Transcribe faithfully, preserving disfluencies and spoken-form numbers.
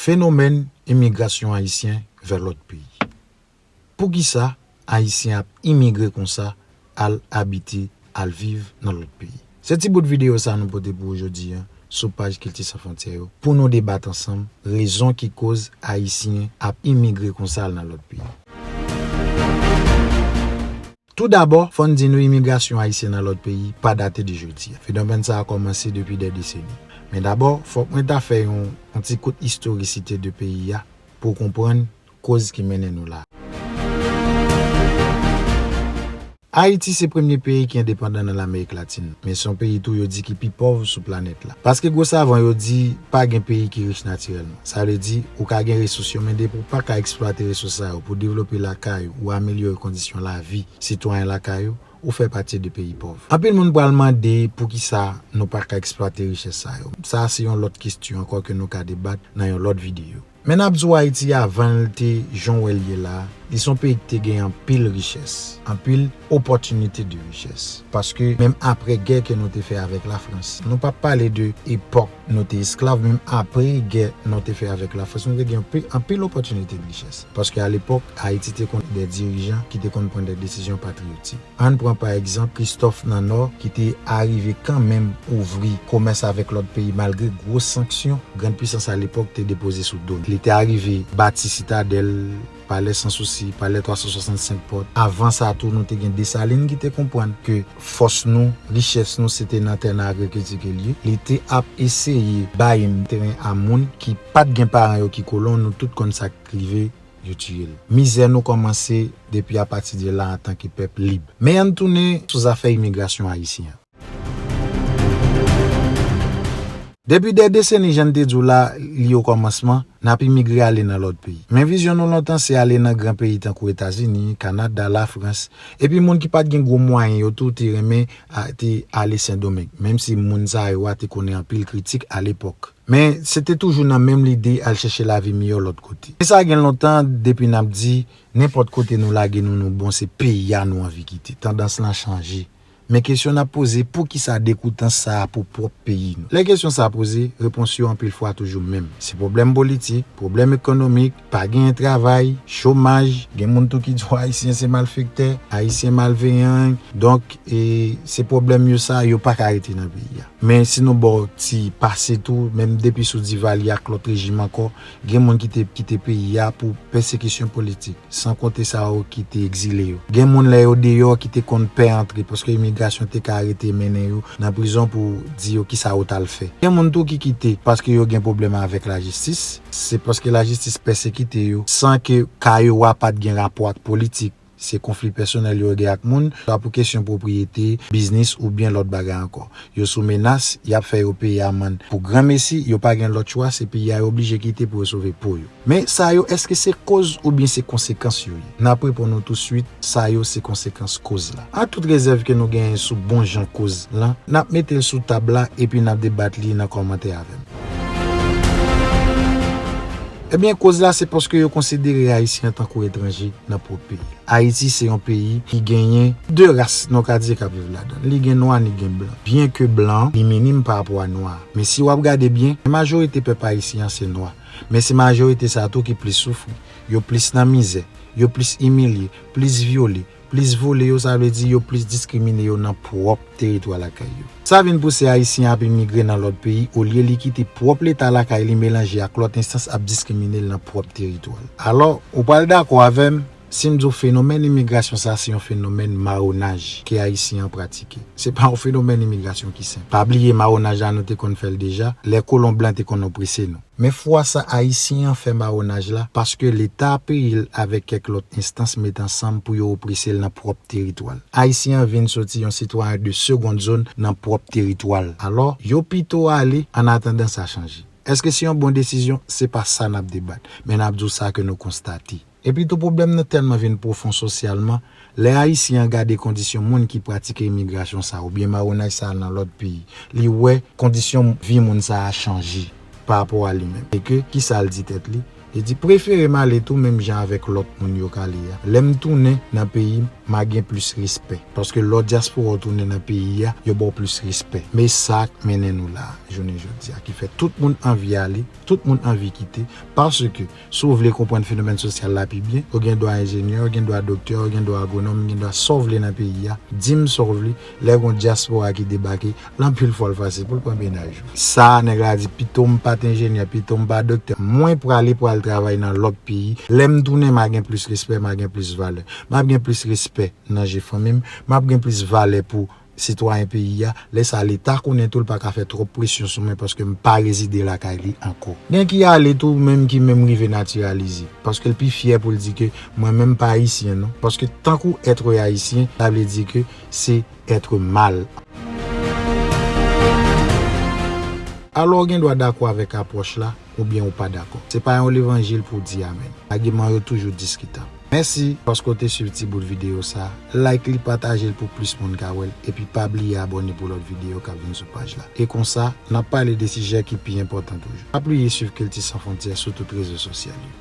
Fenomèn imigrasyon ayisyen vè lòt peyi. Poukisa Ayisyen ap imigre konsa, al abite, al viv nan lòt peyi? Se ti bout videyo sa nou pote pou ou jodi a sou paj Kilti San Fwontyè yo, pou nou debat ansanm rezon ki koz Ayisyen ap imigre konsa al nan lòt peyi. Toudabò, fò n di nou imigrasyon ayisyen nan lòt peyi pa date de jodi a. Fenomèn sa a kòmanse depi dè deseni. Men dabò, fòk mwen ta fè yon, yon ti kout istorisite de peyi a pou w konprann koz ki mennen nou la. Ayiti se premye peyi ki endepandan nan Lamerik Latin, men se yon peyi tou yo di ki pi pòv sou planèt la. Paske gwo savan yo di pa gen peyi ki rich natirèlman. Sa vle di, ou ka gen resous yo, men depi w pa ka eksplwate resous sa yo pou devlope lakay ou, ou amelyore kondisyon lavi sitwayen lakay ou, ou fè pati de peyi pòv. Anpil moun pral mande poukisa nou pa ka eksplwate richès sa yo. Sa se yon lòt kesyon ankò ke nou ka debat nan yon lòt videyo. Men n ap di w Ayiti avan l te jan w wè l ye la, li se yon peyi ki te gen anpil richès, anpil opòtinite de richès. Paske menm apre gè ke nou te fè avèk Lafrans, nou p ap pale de epòk nou te esklav, menm apre gè nou te fè avèk Lafrans, nou te gen anpil, anpil opòtinite de richès. Paske alepòk, Ayiti te konn de dirijan ki te konn pran de desizyon patriyotik. Ann pran pa egzanp Kristòf nan Nò ki te arive kanmenm ouvri komès avèk lòt peyi malgre gwo sanksyon grann pisans alepòk te depoze sou do l. Li te arive bati Sitadèl, Palè Sansousi, Palè twa san swasannsenk Pòt. Avan sa tou, nou te gen Desalin ki te konprann ke fòs nou, richès nou, se te nan tè nan agrikilti ke l ye. Li te ap eseye bay teren a moun ki pa t gen paran yo ki kolon, nou tout konn sa k rive, yo tiye l. Mizè nou kòmanse depi apati de la antanke pèp lib. Men ann tounen sou zafè imigrasyon ayisyen an. Depi dè deseni, jan n te di w la, li o kòmansman, n ap imigre ale nan lòt peyi. Men vizyon nou lontan se ale nan gran peyi tankou Etazini, Kanada, Lafrans. Epi moun ki pa t gen gwo mwayen yo tou te renmen a, te ale Sendomeng, menm si moun sa yo a te konnen anpil kritik alepòk. Men se te toujou nan menm lide al chèche lavi miyò lòt kote. Men sa gen lontan depi n ap di, nenpòt kote nou lage nou, nou bon, se peyi a nou anvi kite. Tandans lan chanje. Men kesyon n ap poze, poukisa degoutans sa a pou pwòp peyi nou? Lè kesyon sa a poze, repons yo anpil fwa toujou menm. Se pwoblèm politik, pwoblèm ekonomik, pa genyen travay, chomaj, gen moun tou ki di w Ayisyen se malfektè, Ayisyen malveyan, donk, e, se pwoblèm yo sa, yo pa ka rete nan peyi a. Men si nou ba w ti pase tou, menm depi sou Divalye ak lòt rejim ankò, gen moun ki te kite peyi a pou pèsekisyon politik, san konte sa yo ki te egzile yo. Gen moun lè yo deyò ki te konn pè antre, paske imigrasyon te ka arete mennen yo nan prizon pou di yo kisa yo t al fè. Gen moun tou ki kite paske yo gen pwoblèm avèk lajistis, se paske lajistis pèsekite yo, san ke ka yo a pa t gen rapò ak politik. Se konfli pèsonèl yo gen ak moun, swa pou kesyon pwopriyete, biznis oubyen lòt bagay ankò. Yo sou menas, y ap fè yo peye amann. Pou granmesi, yo pa gen lòt chwa, se peyi a yo oblije kite pou yo sove po yo. Men sa yo, èske se koz oubyen se konsekans yo ye? N ap reponn ou touswit, sa yo se konsekans koz la. Ak tout rezèv ke nou genyen sou bon jan koz lan, n ap mete l sou tab la epi n ap debat li nan kòmantè avè m. Ebyen, koz la se paske yo konsidere Ayisyen an tankou etranje nan pwòp peyi. Ayiti se yon peyi ki genyen de ras, nou ka di, k ap viv ladan l. Li gen nwa, li gen blan. Byenke blan, li minim pa rapò a nwa. Men si w ap gade byen, majorite pèp ayisyen an se nwa. Men se majorite sa tou ki plis soufri. Yo plis nan mizè. Yo plis imilye, plis vyole, plis vole yo, sa vle di yo plis diskrimine yo nan pwòp teritwa lakay yo. Sa vin pouse Ayisyen ap imigre nan lòt peyi, olye li kite pwòp leta lakay li melanje ak lòt enstans ap diskrimine l nan pwòp teritwa l. Alò, ou pral dakò avè m, si m di w fenomèn imigrasyon sa se yon fenomèn mawonaj ke Ayisyen an pratike. Se pa yon fenomèn imigrasyon ki senp. Pa bliye mawonaj la nou te konn fè l deja, lè kolon blan te konn oprese nou. Men fwa sa Ayisyen an fè mawonaj la, paske leta peyi l avèk kèk lòt enstans met ansanm pou yo oprese l nan pwòp teritwa l. Ayisyen an vin soti yon sitwayen de seconde zone nan pwòp teritwa l. Alò, yo pito ale annatandan sa chanje. Èske se yon bon desizyon? Se pa sa n ap debat, men n ap di w sa ke nou konstate. Epi tou, pwoblèm nan tèlman vin pwofon sosyalman, lè Ayisyen an gade kondisyon moun ki pratike imigrasyon sa oubyen mawonaj sa nan lòt peyi, li wè kondisyon vi moun sa a chanje pa rapò a li menm. E ke, kisa l di tèt li? Li di, prefere m ale tou menm jan avèk lòt moun yo k ale a. Lè m tounen nan peyi m, m a gen plis respè. Paske lòt dyaspora w tounen nan peyi a, yo ba w plis respè. Men sa k mennen nou la, jounen jodi a, ki fè tout moun anvi ale, tout moun anvi kite, paske si w vle konprann fenomèn sosyal la pi byen, ou gen dwa enjenyè, ou gen dwa doktè, ou gen dwa agwonòm, ou gen dwa sa w vle nan peyi a. Di m sa w vle, lè gon dyaspora ki debake, l anpil fwa l fasil pou l pran mennaj ou. Sa, nèg la di, pito m pa t enjenyè, pito m pa doktè. Mwen prale, pral travay nan lòt peyi. Lè m tounen, m a gen plis respè, m a gen plis valè. M ap gen plis respè nan je fanmi m, m ap gen plis valè pou sitwayen peyi a. Lè sa, Leta konnen tou, l pa ka fè twòp presyon sou mwen paske m pa rezide lakay li ankò. Gen ki ale tou, menm ki menm rive natiralize. Paske l pi fyè pou l di ke mwen menm pa ayisyen non. Paske tankou être ayisyen, sa vle di ke se être mal. Alò, w gen dwa dakò avèk apwòch la, oubyen ou pa dakò. Se pa yon levanjil pou w di amèn. Agiman yo toujou diskitab. Mèsi paske w te swiv ti bout videyo sa. Like li, pataje l pou plis moun ka wè l, epi pa bliye abòne pou lòt videyo k ap vin sou paj la. E konsa, n ap pale de sijè ki pi enpòtan toujou. Pa bliye swiv Kilti San Fwontyè sou tout rezo sosyal yo.